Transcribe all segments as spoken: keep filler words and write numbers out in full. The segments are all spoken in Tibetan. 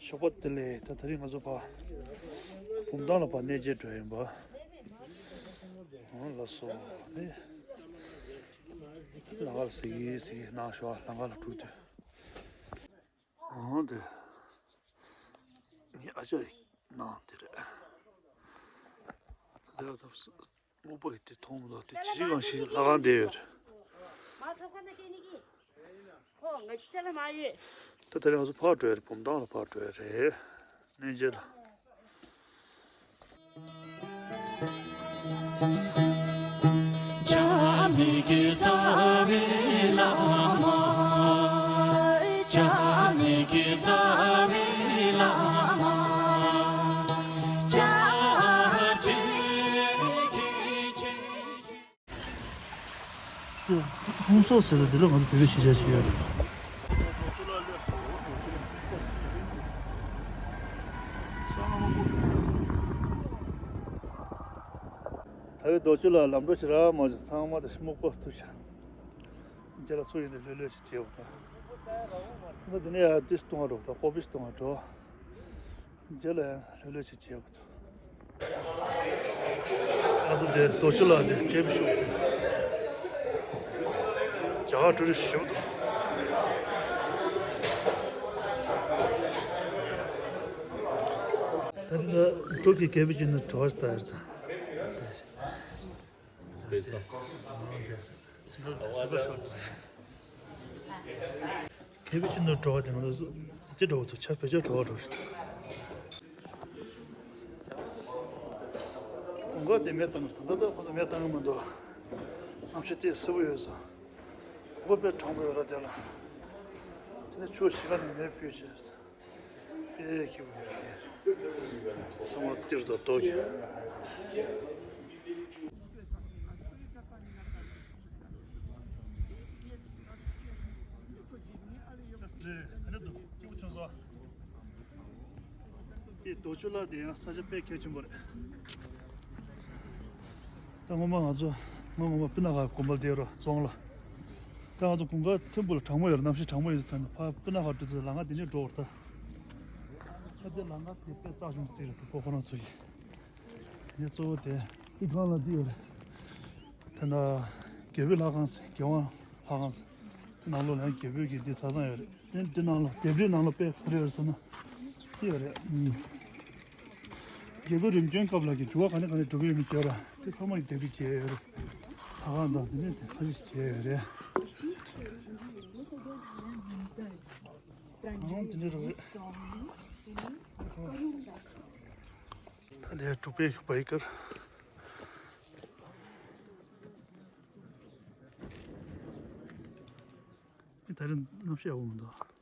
ཞོགས་པ་བདེ་ལེགས། ད་དེ་རིང་ང་ཚོ་ཕར་བུམ་ཐང་ལ་ཕར་གནས་མཇལ་འགྲོ་ཡིན་པ། ཨང་ལགས་སོ། ནི་ལམ་ཁ་ལ་གཟིགས་གཟིགས་གནང་ཤོག་ལམ་ཁ་ལ་འགྲོ་དུས། ཨང་དེ་ངའི་ཨ་ཅག་གི་ནང་དེ་རེད། དེ་ལ་ད། སྨུག་པ་ཡི་དེ་མཐོང་མི་འདུག་དེ་ཇི་སྒང་ཞིག་ལྷ་ཁང་བསྡད་ཡོད་རེད། ད་དེ་རིང་ང་ཚོ་ཕར་འགྲོ་ཡ་རེད། བུམ་ཐང་ལ་ཕར་འགྲོ་ཡ་རེད། གནས་མཇལ་ལ། ཧུན་སོག་ཟེར་ཏེ་འདི་ལ་ང་ཚོ་བོད་པའི་གཞིས་ཆགས་ཤིག་ཡོད་རེད། ད་རེས་རྡོ་ཆུ་ལ་ལམ་འགྲོ་ཞིག་རག་མ་བྱུང་། ཚང་མ་དེ་སྨུག་པ་ཐུག་ཤག་རྗེས་ལ་ཚུར་ཡིན་ནས་ལྷོད་ལྷོད་ཅིག་བྱེད་འོ་ད། ད་འདི་ནས་ཡར་ཏིས་གཏོང་བ་འགྲོ། ད་ཀོ་པིས་གཏོང་བ་འགྲོ། རྗེས་ལ་ཡང་ལྷོད་ལྷོད་ཅིག་བྱེད་འོ་ད། ང་ཚོ་འདིར་རྡོ་ཆུ་ལ་འདིར་ཀེམ་ཞུགས་ཏེ། རྒྱ་གར་ཊུ་རི་སི་ཞེ་པོ་འདུག་ད་འདི་ལ་འབྲུག་གི་རྒྱལ་པོ་ཅིག་ནི་བྲོ་བ་ཞིག་ལྟ་ཡོད་ད། སྤེ་ས། སི་ཁ་སི་ཁ་ཤོར་དང་། ཁེ་བི་ཅི་ནོར་བྲོ་བ་དེ་ང་ཚོ་ཅི་འགྲོ་བ་ཚོ་ཆ་བེད་སྤྱོད་བྲོ་བ་འགྲོ་ཞིག་གོང་དཀར་དེ་མེ་བཏང་། ད་ལྟ་ད་ཁོ་ཚོ་མེ་བཏང་གི་མི་འདུག་གནམ་གཤིས་དེ་བསིལ་པོ་ཡོད་ས། གོང་དཀར་དཔེ་གྲང་མོ་ཡོད་ར་དེ་ལ། དེ་ནས་ཆུ་ཞིག་ག་ནས་མེ་སྤུས་བྱས། ཨེ་ཁྱི་བོ་ཡོད་ཀྱི། ཚང་མ་ཏིར་དང་རྡོ་ཁྱི། དེ་རྡོ་ཆུ་ལ་དེ་ཡང་ས་ཆ་དཔེ་གལ་ཆེན་པོ་རེད། ད་སྔོན་མ་ང་ཚོ་ང་སྔོན་མ་སྤུ་ན་ཁ་དགོན་པ་བསྡད་རོགས་རྫོང་ལ། ད་ང་ཚོ་གོང་དཀར་ཐིམ་ཕུ་ལ་གྲང་མོ་ཡོད་རེད། གནམ་གཤིས་གྲང་མོ་ཡོད་ཚེ་ཕ་སྤུ་ན་ཁ་འགྲོ་དུས་ལམ་ཁ་དེ་ནས་འགྲོ་བར་ད། ད་དེ་ལམ་ཁ་དེ་དཔེ་རྩ་ཆེན་པོ་རྩིས་རེད། དུ་ཕོ་ཁོ་རང་ཚོ་ཡིན། དེ་གཙོ་བོ་དེ་དེ་སྒང་ལ་དེ་ཡོད་རེད། དེ་ན་རྒྱལ་པོའི་ལྷ་ཁང་ཟེར། རྒྱལ་དབང་ལྷ་ཁང་ཟེར། དེ་ནང་ལོགས་ལ་ཡང་རྒྱལ་པོའི་གི་དེ་ཆ་ཚང་ཡོད་རེད། དེ་དེ་ནང་ལ་ལྡེབས་རིས་ནང་ལ་དཔེ་ག་རེ་ཡོད་ཟེར་ན། དེ་ཡོད་རེད། རྒྱལ་པོ་རིམ་བྱོན་སྐབས་ལ་གི་འགྱུར་བ་ག་ནས་ག་ནས་འགྲོ་གི་ཡོད་མེད་བརྗོད་ར། དེ་ཚང་མ་གི་ལྡེབས་རིས་བྱས་ཡོད་རེད། ལྷ་ཁང་དང་དེ་ནས་དེ་ཁ་ཤས་བྱས་ཡོད་རེད། ཨང་དེ་འདྲ་རེད། ད་ལྟའི་འབྲུག་པའི་བྷའི་ཀར། ད་རིང་གནམ་གཤིས་ཡག་པོ་མི་འདུག་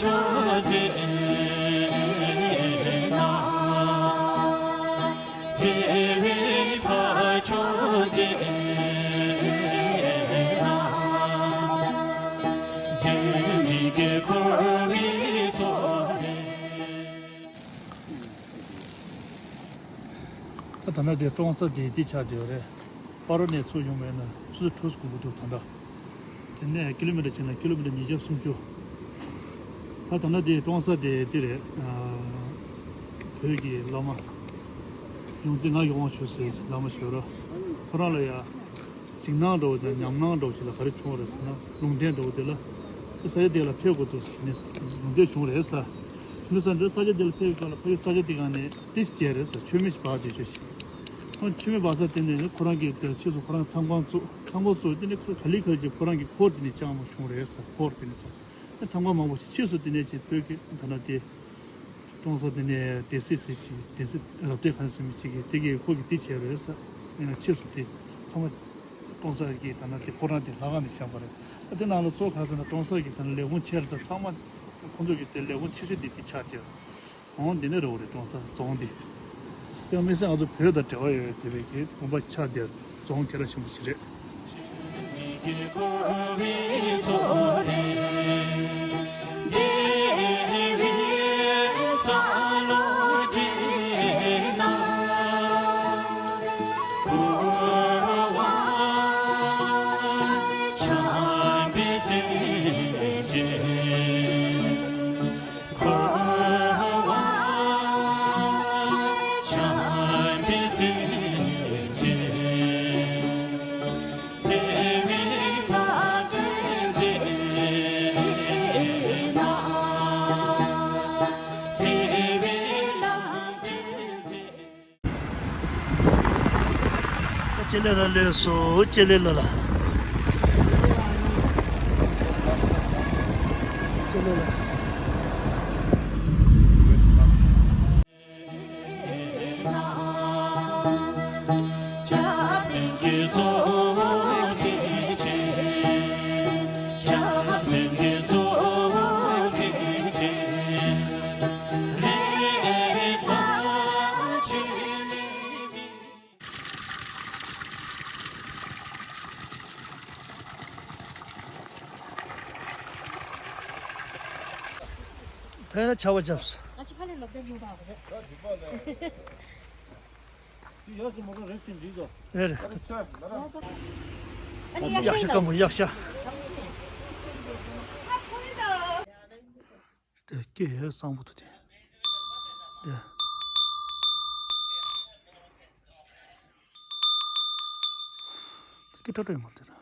ད་ད་ལྟ་དེ་ཀྲོང་གསར་དེ་འདི་ཆགས་བསྡད་ཡོད་རེད། སྤ་རོ་ནས་ཚུར་ཡོང་བ་ཡིན་ན་ཆུ་ཚོད་དྲུག་འགོར་གྱི་འདུག་ད་ལྟ། དེ་ནས་ཀི་ལོ་མི་ཊར་བྱས་ན་ཀི་ལོ་མི་ཊར་ཉིས་བརྒྱ་སུམ་ཅུ། ད་ད་ལྟ་དེ་ཀྲོང་གསར་དེ་འདི་རེད། ཨ། བོད་ཀྱི་བླ་མ་ཡོངས་འཛིན་ངག་གི་དབང་ཕྱུག་ཟེར་བླ་མ་ཞིག་ཡོད་རེད། ཁོ་རང་ལ་ཡ། གཟིགས་སྣང་འདྲ་བོ་དང་ཉམས་སྣང་འདྲ་བོ་ཞིག་ལ་ག་རེ་བྱུང་བ་རེད་ཟེར་ན། ལུང་བསྟན་འདྲ་བོ་དེ་ལ། ས་ཆ་དེ་ལ་ཕེབས་དགོས་འདུག་ཟེར་ནས་ལུང་བསྟན་བྱུང་བ་རེད་ཟེར། དེ་འདྲ་ས་འདི་ས་ཆ་དེ་ལ་ཕེབས་ཡོད་སྐབས་ལ་ཕ་གི་ས་ཆ་དེ་སྒང་ནས་ཏིས་བྱས་རེད་ཟེར། མཆོད་མེ་ཞིག་འབར་བསྡད་ཆོག་ཞིག་ཨོ་མཆོད་མེ་འབར་ས་དེ་ནས་ཁོ་རང་གི་དེ་ཕྱིས་སུ་ཁོ་རང་ཚང་ཁང་བཙུགས། ཚང་ཁང་བཙུགས་དེ་ནས་ཁོ་ག་ལེ་ག་ལེ་ཅིག་ཁོ་རང་གི་འཁོར་དེ་ནས་བཅངས་པ་བྱུང་རེད་ཟེར། འཁོར་དེ་ནས་བཅངས། ཚང་ཁང་མང་པོ་ཞིག་ཕྱིས་སུ་དེ་ནས་ཅིག་བོད་ཀྱི་ད་ལྟ་དེ། ཀྲོང་གསར་དེ་ནས་སྡེ་སྲིད་ཟེར་ཅིག་སྡེ་སྲིད་རབ་སྡེ་གང་ཟེར་མི་ཅིག་གིས་དེ་གའི་ཁོ་གིས་དེ་བྱས་རེད་ཟེར། ཕྱིས་སུ་དེ་ཚང་མ་ཀྲོང་གསར་གྱི་ད་ནང་དེ་ཕོ་བྲང་དེ་ལྷ་ཁང་ནས་བཞེངས་པ་རེད། ཨ་དེ་ནང་ལ་གཙོ་ག་ཟེར་ན་ཀྲོང་གསར་གྱི་ད་ནང་ལས་ཁུངས་ཆེ་རེད། ད་ཚང་མ་ཁོང་ཚོ་གི་དེ་ལས་ཁུངས་ཆེ་ཤོས་དེ་དེ་ཆགས་བསྡད་ཡོད། འོང་དེ་ནས་རེད་བ་རེད། ཀྲོང་གསར་རྫོང་དེ། དེ་དམིགས་བསལ་ང་ཚོ་བོད་དང་འབྲེལ་བ་ཡོད་དེ་བས་ཀྱི་དགོན་པ་ཆགས་བསྡད་ཡོད། རྫོང་གལ་ཆེན་པོ་ཞིག་རེད། ལྕེ་ལེ་ལ་ལེ་སོ། ལྕེ་ལེ་ལ་ལ། ལྕེ་ལེ་ལ། ད་ཡིན་ན་ཆར་པ་བརྒྱབ་སོང་། ང་ཅི་ཕ་ལས་ལོག་སྟེ་ཡོད་པ་རེད། ཡག་ཤ་ཀ་མོ་ཡག་ཤ། དེ་སྐད་ཡོད་བཟང་པོ་འདུག་དེ། དེ། དེ་སྐད་ཏོག་ཏོ་ཡོད་མ་རེད་ད། དེ།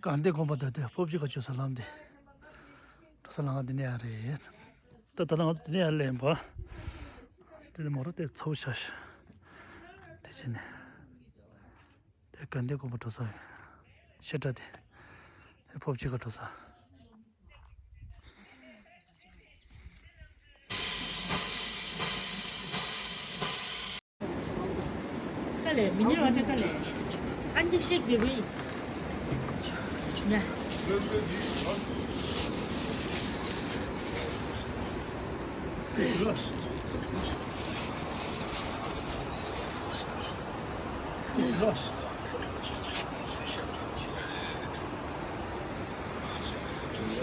དགའ་ལྡན་དགོན་པ་དེ་དེ་ཕོབ་ཅི་ག་བྱོན་ས་ལམ་དེ། འགྲོ་ས་ལམ་ཁ་འདི་ནས་ཡར་རེད། ད་ད་ལྟ་ང་ཚོ་འདི་ནས་ཡར་སླེབས་ཡིན་པ། དེ་ནས་མོ་ར་དེ་ཚ་པོ་ཆགས་ཤག་དེ་བྱས་ནས། དེ་དགའ་ལྡན་དགོན་པ་འགྲོ་ས་རེད། བཤད་གྲྭ་དེ། དེ་ཕོབ་ཅི་ག་འགྲོ་ས།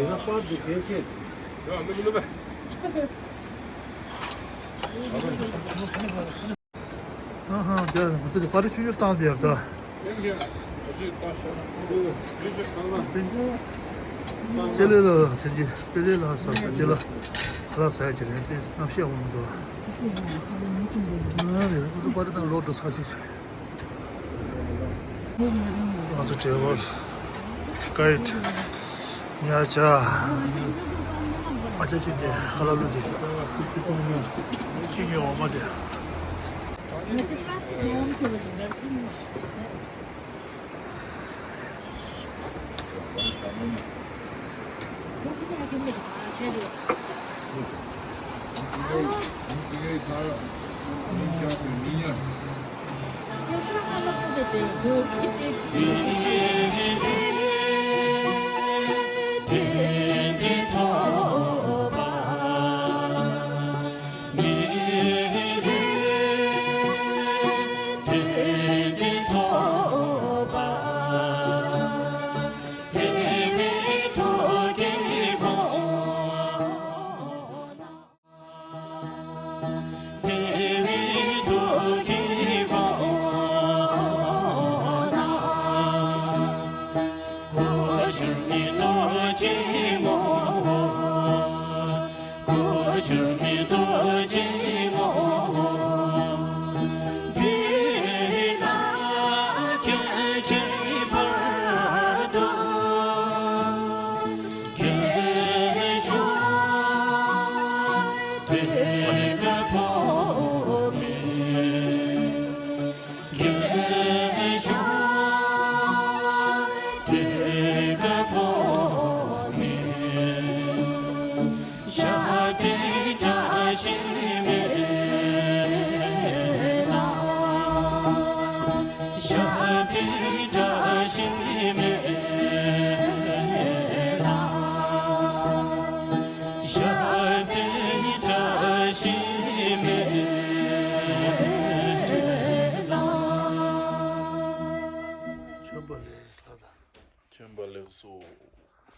དེ་ན་པར་འདི་གལ་ཆེ། ཡ་ནུབ་ནུབ། ཨ་ཧ། དེ་ང་ཚོ་དེ་པར་ཆུ་ཆུ་བཏང་དེ་ཡར་ད། ལྕེ་ལེ་ལ་ཟེར་གྱི། ལྕེ་ལེ་ལ་ཟེར་གྱི་ལ། ལ་ཟེར་གྱི་རེད་དེ་གནམ་གཤིས་འོང་འདུག་ཨ་རེད། ཁོ་ཚོ་པར་དང་ལོག་འགྲོ་ས་ཞིག་ང་ཚོ་ཌ་རའི་ཝར། ཀའིཌ། ཉ་ཆ། ཨ་ཅག་ཅིག་དེ་ཁ་ལག་བླུགས་ཏེ། ཅི་ཉོ་འོ་མ་དེ།